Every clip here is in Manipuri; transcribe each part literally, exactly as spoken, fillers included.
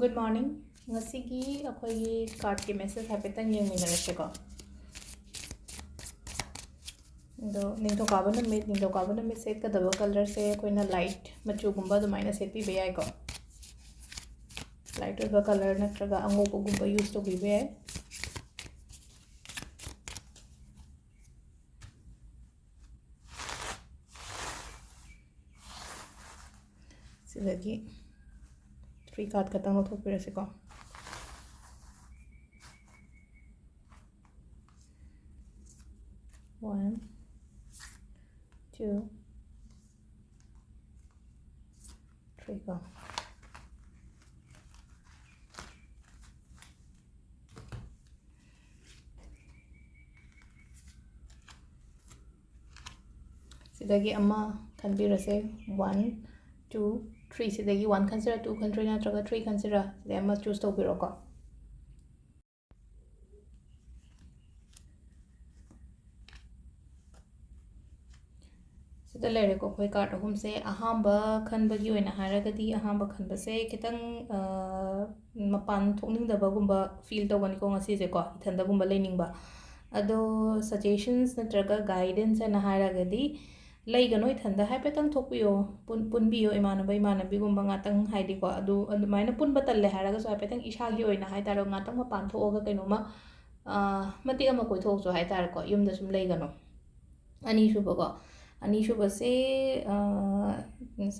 Good morning. ꯉꯁꯤꯒꯤ ꯑꯩꯈꯣꯏꯒꯤ cardꯀꯤ message ꯍꯥꯏꯐꯦꯠꯇꯪ ꯌꯦꯡꯃꯤꯟꯅꯔꯁꯤꯀꯣ꯫ ꯑꯗꯣ ꯅꯤꯡꯊꯧꯀꯥꯕ ꯅꯨꯃꯤꯠ, ꯅꯤꯡꯊꯧꯀꯥꯕ ꯅꯨꯃꯤꯠ ꯁꯦꯠꯀꯗꯕ colourꯁꯦ ꯑꯩꯈꯣꯏꯅ light ꯃꯆꯨꯒꯨꯝꯕ ꯑꯗꯨꯃꯥꯏꯅ ꯁꯦꯠꯄꯤꯕ ꯌꯥꯏꯀꯣ꯫ Light ꯑꯣꯏꯕ colour ꯅꯠꯇ꯭ꯔꯒ ꯑꯉꯧꯕꯒꯨꯝꯕ use ꯇꯧꯕꯤꯕ ꯌꯥꯏ꯫ ꯁꯤꯗꯒꯤ three card ꯈꯛꯇꯪ ꯂꯧꯊꯣꯛꯄꯤꯔꯁꯤꯀꯣ꯫ One, two, three ꯀꯣ꯫ ꯁꯤꯗꯒꯤ ꯑꯃ ꯈꯟꯕꯤꯔꯁꯦ꯫ One, two, three꯫ ꯁꯤꯗꯒꯤ one ꯈꯟꯁꯤꯔꯥ, two ꯈꯟꯁꯤꯔꯥ, ꯅꯠꯇ꯭ꯔꯒ three ꯈꯟꯁꯤꯔꯥ? ꯁꯤꯗꯩ ꯑꯃ choose ꯇꯧꯕꯤꯔꯣꯀꯣ꯫ ꯁꯤꯗ ꯂꯩꯔꯦꯀꯣ ꯑꯩꯈꯣꯏ card ꯑꯍꯨꯝꯁꯦ꯫ ꯑꯍꯥꯝꯕ ꯈꯟꯕꯒꯤ ꯑꯣꯏꯅ ꯍꯥꯏꯔꯒꯗꯤ, ꯑꯍꯥꯝꯕ ꯈꯟꯕꯁꯦ ꯈꯤꯇꯪ, ꯑ, ꯃꯄꯥꯟ ꯊꯣꯛꯅꯤꯡꯗꯕꯒꯨꯝꯕ feel ꯇꯧꯒꯅꯤꯀꯣ ꯉꯁꯤꯁꯦꯀꯣ, ꯏꯊꯟꯗꯒꯨꯝꯕ ꯂꯩꯅꯤꯡꯕ꯫ ꯑꯗꯣ suggestions ꯅꯠꯇ꯭ꯔꯒ guidance ꯍꯥꯏꯅ ꯍꯥꯏꯔꯒꯗꯤ, ꯂꯩꯒꯅꯣ, ꯏꯊꯟꯗ ꯍꯥꯏꯐꯦꯠꯇꯪ ꯊꯣꯛꯄꯤꯌꯣ, ꯄꯨꯟ-, ꯄꯨꯟꯕꯤꯌꯣ ꯏꯃꯥꯟꯅꯕ ꯏꯃꯥꯟꯅꯕꯤꯒꯨꯝꯕ ꯉꯥꯛꯇꯪ, ꯍꯥꯏꯗꯤꯀꯣ꯫ ꯑꯗꯨ ꯑꯗꯨꯃꯥꯏꯅ ꯄꯨꯟꯕ ꯇꯜꯂꯦ ꯍꯥꯏꯔꯒꯁꯨ ꯍꯥꯏꯐꯦꯠꯇꯪ ꯏꯁꯥꯒꯤ ꯑꯣꯏꯅ ꯍꯥꯏꯇꯥꯔꯦ, ꯉꯥꯛꯇꯪ ꯃꯄꯥꯟ ꯊꯣꯛꯑꯒ ꯀꯩꯅꯣꯝꯃ, ꯑ, ꯃꯇꯦꯛ ꯑꯃ ꯀꯣꯏꯊꯣꯛꯎꯆꯣ ꯍꯥꯏꯇꯥꯔꯦꯀꯣ, ꯌꯨꯝꯗ ꯁꯨꯝ ꯂꯩꯒꯅꯣ꯫ ꯑꯅꯤꯁꯨꯕꯀꯣ, ꯑꯅꯤꯁꯨꯕꯁꯦ, ꯑ,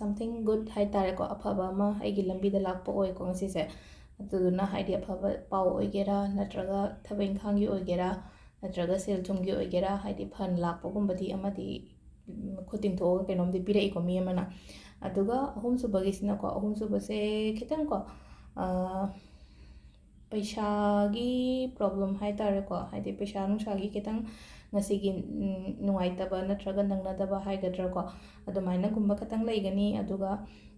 something good ꯍꯥꯏꯇꯥꯔꯦꯀꯣ, ꯑꯐꯕ ꯑꯃ ꯑꯩꯒꯤ ꯂꯝꯕꯤꯗ ꯂꯥꯛꯄ ꯑꯣꯏꯀꯣ ꯉꯁꯤꯁꯦ꯫ ꯑꯗꯨꯗꯨꯅ ꯍꯥꯏꯗꯤ ꯑꯐꯕ ꯄꯥꯎ ꯑꯣꯏꯒꯦꯔꯥ, ꯅꯠꯇ꯭ꯔꯒ ꯊꯕꯛ ꯏꯪꯈꯥꯡꯒꯤ ꯑꯣꯏꯒꯦꯔꯥ, ꯅꯠꯇ꯭ꯔꯒ ꯁꯦꯜ ꯊꯨꯝꯒꯤ ꯑꯣꯏꯒꯦꯔꯥ, ꯍꯥꯏꯗꯤ fund ꯂꯥꯛꯄꯒꯨꯝꯕꯗꯤ ꯑꯃꯗꯤ, ꯎꯝ, ꯈꯨꯠ ꯇꯤꯡꯊꯣꯛꯑꯒ ꯀꯩꯅꯣꯝꯗꯤ ꯄꯤꯔꯛꯏꯀꯣ ꯃꯤ ꯑꯃꯅ꯫ ꯑꯗꯨꯒ ꯑꯍꯨꯝꯁꯨꯕꯒꯤꯁꯤꯅꯀꯣ, ꯑꯍꯨꯝꯁꯨꯕꯁꯦ ꯈꯤꯇꯪꯀꯣ, ꯑ, ꯄꯩꯁꯥꯒꯤ problem ꯍꯥꯏꯇꯥꯔꯦꯀꯣ, ꯍꯥꯏꯗꯤ ꯄꯩꯁꯥ ꯅꯨꯡꯁꯥꯒꯤ ꯈꯤꯇꯪ ꯉꯁꯤꯒꯤ, ꯎꯝ, ꯅꯨꯡꯉꯥꯏꯇꯕ ꯅꯠꯇ꯭ꯔꯒ ꯅꯪꯅꯗꯕ ꯍꯥꯏꯒꯗ꯭ꯔꯥꯀꯣ, ꯑꯗꯨꯃꯥꯏꯅꯒꯨꯝꯕ ꯈꯤꯇꯪ ꯂꯩꯒꯅꯤ꯫ ꯑꯗꯨꯒ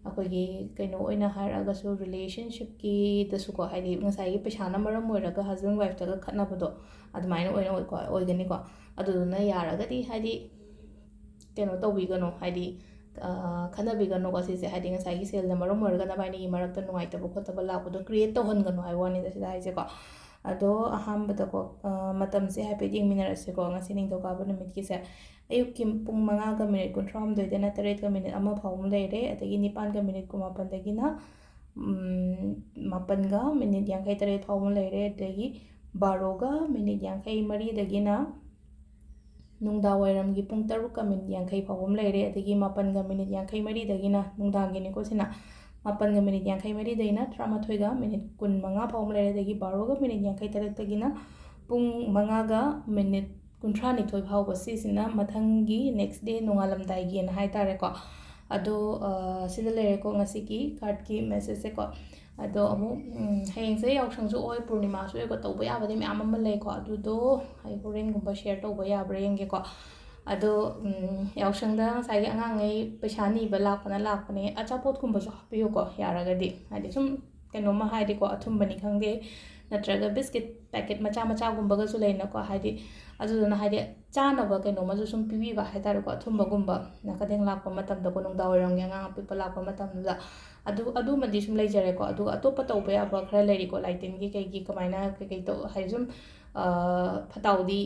ꯑꯩꯈꯣꯏꯒꯤ ꯀꯩꯅꯣ ꯑꯣꯏꯅ ꯍꯥꯏꯔꯛꯑꯒꯁꯨ, relationshipꯀꯤꯗꯁꯨꯀꯣ, ꯍꯥꯏꯗꯤ ꯉꯁꯥꯏꯒꯤ ꯄꯩꯁꯥꯅ ꯃꯔꯝ ꯑꯣꯏꯔꯒ husband wifeꯇꯒ ꯈꯠꯅꯕꯗꯣ, ꯑꯗꯨꯃꯥꯏꯅ ꯑꯣꯏꯅ ꯑꯣꯏꯀꯣ, ꯑꯣꯏꯒꯅꯤꯀꯣ꯫ ꯑꯗꯨꯗꯨꯅ ꯌꯥꯔꯒꯗꯤ ꯍꯥꯏꯗꯤ ꯀꯩꯅꯣ ꯇꯧꯕꯤꯒꯅꯣ, ꯍꯥꯏꯗꯤ ꯑ, ꯈꯟꯅꯕꯤꯒꯅꯨꯀꯣ ꯁꯤꯁꯦ, ꯍꯥꯏꯗꯤ ꯉꯁꯥꯏꯒꯤ ꯁꯦꯜꯅ ꯃꯔꯝ ꯑꯣꯏꯔꯒ ꯅꯕꯥꯏꯅꯤꯒꯤ ꯃꯔꯛꯇ ꯅꯨꯡꯉꯥꯏꯇꯕ ꯈꯣꯠꯇꯕ ꯂꯥꯛꯄꯗꯣ create ꯇꯧꯍꯟꯒꯅꯨ ꯍꯥꯏꯕ ꯋꯥꯅꯤꯗ ꯁꯤꯗ ꯍꯥꯏꯁꯦꯀꯣ꯫ ꯑꯗꯣ ꯑꯍꯥꯟꯕꯗꯀꯣ, ꯑ, ꯃꯇꯝꯁꯦ ꯍꯥꯏꯐꯦꯠ ꯌꯦꯡꯃꯤꯟꯅꯔꯁꯤꯀꯣ꯫ ꯉꯁꯤ ꯅꯤꯡꯊꯧꯀꯥꯕ ꯅꯨꯃꯤꯠꯀꯤꯁꯦ ꯑꯌꯨꯛꯀꯤ ꯄꯨꯡ ꯃꯉꯥꯒ ꯃꯤꯅꯤꯠ ꯀꯨꯟꯊ꯭ꯔꯥꯍꯨꯝꯗꯣꯏꯗꯩꯅ ꯇꯔꯦꯠꯀ ꯃꯤꯅꯤꯠ ꯑꯃ ꯐꯥꯎꯕ ꯑꯃ ꯂꯩꯔꯦ, ꯑꯗꯒꯤ ꯅꯤꯄꯥꯟꯒ ꯃꯤꯅꯤꯠ ꯀꯨꯟꯃꯥꯄꯟꯗꯒꯤꯅ, ꯎꯝ, ꯃꯥꯄꯟꯒ ꯃꯤꯅꯤꯠ ꯌꯥꯡꯈꯩ ꯇꯔꯦꯠ ꯐꯥꯎꯕ ꯑꯃ ꯂꯩꯔꯦ, ꯑꯗꯒꯤ ꯕꯥꯔꯣꯒ ꯃꯤꯅꯤꯠ ꯌꯥꯡꯈꯩ ꯃꯔꯤꯗꯒꯤꯅ ꯅꯨꯡꯗꯥꯡ ꯋꯥꯏꯔꯝꯒꯤ ꯄꯨꯡ ꯇꯔꯨꯛꯀ ꯃꯤꯅꯤꯠ ꯌꯥꯡꯈꯩ ꯐꯥꯎꯕ ꯑꯃ ꯂꯩꯔꯦ, ꯑꯗꯒꯤ ꯃꯥꯄꯟꯒ ꯃꯤꯅꯤꯠ ꯌꯥꯡꯈꯩ ꯃꯔꯤꯗꯒꯤꯅ, ꯅꯨꯡꯗꯥꯡꯒꯤꯅꯤꯀꯣ ꯁꯤꯅ, ꯃꯥꯄꯟꯒ ꯃꯤꯅꯤꯠ ꯌꯥꯡꯈꯩ ꯃꯔꯤꯗꯒꯤꯅ ꯇꯔꯥꯃꯥꯊꯣꯏꯒ ꯃꯤꯅꯤꯠ ꯀꯨꯟꯃꯉꯥ ꯐꯥꯎꯕ ꯑꯃ ꯂꯩꯔꯦ, ꯑꯗꯒꯤ ꯕꯥꯔꯣꯒ ꯃꯤꯅꯤꯠ ꯌꯥꯡꯈꯩ ꯇꯔꯦꯠꯇꯒꯤꯅ ꯄꯨꯡ ꯃꯉꯥꯒ ꯃꯤꯅꯤꯠ ꯀꯨꯟꯊ꯭ꯔꯥꯅꯤꯊꯣꯏ ꯐꯥꯎꯕ, ꯁꯤꯁꯤꯅ ꯃꯊꯪꯒꯤ next day ꯅꯣꯡꯉꯥꯜꯂꯝꯗꯥꯏꯒꯤꯅ ꯍꯥꯏꯇꯥꯔꯦꯀꯣ꯫ ꯑꯗꯣ, ꯑ, ꯁꯤꯗ ꯂꯩꯔꯦꯀꯣ ꯉꯁꯤꯒꯤ cardꯀꯤ messageꯁꯦꯀꯣ꯫ ꯑꯗꯣ ꯑꯃꯨꯛ, ꯎꯝ, ꯍꯌꯦꯡꯁꯦ ꯌꯥꯎꯁꯪꯁꯨ ꯑꯣꯏ, ꯄꯨꯔꯅꯤꯃꯥꯁꯨ ꯑꯣꯏꯀꯣ, ꯇꯧꯕ ꯌꯥꯕꯗꯤ ꯃꯌꯥꯝ ꯑꯃ ꯂꯩꯀꯣ꯫ ꯑꯗꯨꯗꯣ ꯑꯩ ꯍꯣꯔꯦꯟꯒꯨꯝꯕ share ꯇꯧꯕ ꯌꯥꯕ꯭ꯔꯥ ꯌꯦꯡꯒꯦꯀꯣ꯫ ꯑꯗꯣ, ꯎꯝ, ꯌꯥꯎꯁꯪꯗ ꯉꯁꯥꯏꯒꯤ ꯑꯉꯥꯡꯉꯩ ꯄꯩꯁꯥ ꯅꯤꯕ ꯂꯥꯛꯄꯅ ꯂꯥꯛꯄꯅꯦ, ꯑꯆꯥꯄꯣꯠꯀꯨꯝꯕꯁꯨ ꯍꯥꯞꯄꯤꯌꯨꯀꯣ, ꯌꯥꯔꯒꯗꯤ꯫ ꯍꯥꯏꯗꯤ ꯁꯨꯝ ꯀꯩꯅꯣꯝꯃ ꯍꯥꯏꯗꯤꯀꯣ, ꯑꯊꯨꯝꯕꯅꯤ ꯈꯪꯗꯦ, ꯅꯠꯇ꯭ꯔꯒ biscuit packet ꯃꯆꯥ ꯃꯆꯥꯒꯨꯝꯕꯒꯁꯨ ꯂꯩꯅꯀꯣ, ꯍꯥꯏꯗꯤ ꯑꯗꯨꯗꯨꯅ ꯍꯥꯏꯗꯤ ꯆꯥꯅꯕ ꯀꯩꯅꯣꯝꯃꯁꯨ ꯁꯨꯝ ꯄꯤꯕꯤꯕ ꯍꯥꯏꯇꯥꯔꯦꯀꯣ, ꯑꯊꯨꯝꯕꯒꯨꯝꯕ ꯅꯥꯀꯗꯦꯡ ꯂꯥꯛꯄ ꯃꯇꯝꯗꯀꯣ, ꯅꯨꯡꯗꯥꯡ ꯋꯥꯏꯔꯝꯒꯤ ꯑꯉꯥꯡ ꯑꯄꯤꯛꯄ ꯂꯥꯛꯄ ꯃꯇꯝꯗꯨꯗ꯫ ꯑꯗꯨ, ꯑꯗꯨꯃꯗꯤ ꯁꯨꯝ ꯂꯩꯖꯔꯦꯀꯣ꯫ ꯑꯗꯨꯒ ꯑꯇꯣꯞꯄ ꯇꯧꯕ ꯌꯥꯕ ꯈꯔ ꯂꯩꯔꯤꯀꯣ, ꯂꯥꯏꯇꯤꯟꯒꯤ ꯀꯩꯒꯤ ꯀꯃꯥꯏꯅ ꯀꯩꯀꯩ ꯇꯧ-, ꯍꯥꯏꯗꯤ ꯁꯨꯝ, ꯑ, ꯐꯇꯥꯎꯗꯤ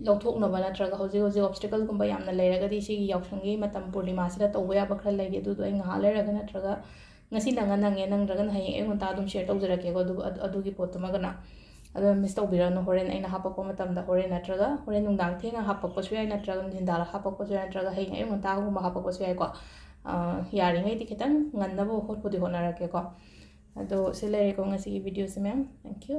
ꯂꯧꯊꯣꯛꯅꯕ ꯅꯠꯇ꯭ꯔꯒ ꯍꯧꯖꯤꯛ ꯍꯧꯖꯤꯛ obstacleꯒꯨꯝꯕ ꯌꯥꯝꯅ ꯂꯩꯔꯒꯗꯤ ꯁꯤꯒꯤ ꯌꯥꯎꯁꯪꯒꯤ ꯃꯇꯝ ꯄꯨꯔꯅꯤꯃꯥꯁꯤꯗ ꯇꯧꯕ ꯌꯥꯕ ꯈꯔ ꯂꯩꯔꯤ꯫ ꯑꯗꯨꯗꯣ ꯑꯩ ꯉꯥꯏꯍꯥꯛ ꯂꯩꯔꯒ ꯅꯠꯇ꯭ꯔꯒ ꯉꯁꯤ ꯅꯪꯉ ꯅꯪꯉꯦ, ꯅꯪꯗ꯭ꯔꯒꯅ ꯍꯌꯦꯡ ꯑꯌꯨꯛ ꯉꯟꯇꯥ ꯑꯗꯨꯝ share ꯇꯧꯖꯔꯛꯀꯦꯀꯣ꯫ ꯑꯗꯨ, ꯑꯗꯨ, ꯑꯗꯨꯒꯤ ꯄꯣꯠꯇꯨꯃꯒꯅ꯫ ꯑꯗꯣ miss ꯇꯧꯕꯤꯔꯅꯨ, ꯍꯣꯔꯦꯟ ꯑꯩꯅ ꯍꯥꯄꯛꯄ ꯃꯇꯝꯗ, ꯍꯣꯔꯦꯟ ꯅꯠꯇ꯭ꯔꯒ ꯍꯣꯔꯦꯟ ꯅꯨꯡꯗꯥꯡ ꯊꯦꯡꯅ ꯍꯥꯄꯛꯄꯁꯨ ꯌꯥꯏ, ꯅꯠꯇ꯭ꯔꯒ ꯅꯨꯡꯊꯤꯟꯗꯥꯡꯗ ꯍꯥꯄꯛꯄꯁꯨ ꯌꯥꯏ, ꯅꯠꯇ꯭ꯔꯒ ꯍꯌꯦꯡ ꯑꯌꯨꯛ ꯉꯟꯇꯥꯒꯨꯝꯕ ꯍꯥꯄꯛꯄꯁꯨ ꯌꯥꯏꯀꯣ꯫ ꯑ, ꯌꯥꯔꯤꯉꯩꯗꯤ ꯈꯤꯇꯪ ꯉꯟꯅꯕ ꯍꯣꯠꯄꯨꯗꯤ ꯍꯣꯠꯅꯔꯛꯀꯦꯀꯣ꯫ ꯑꯗꯣ ꯁꯤ ꯂꯩꯔꯦꯀꯣ ꯉꯁꯤꯒꯤ videoꯁꯦ ꯃꯦꯝ꯫ Thank you꯫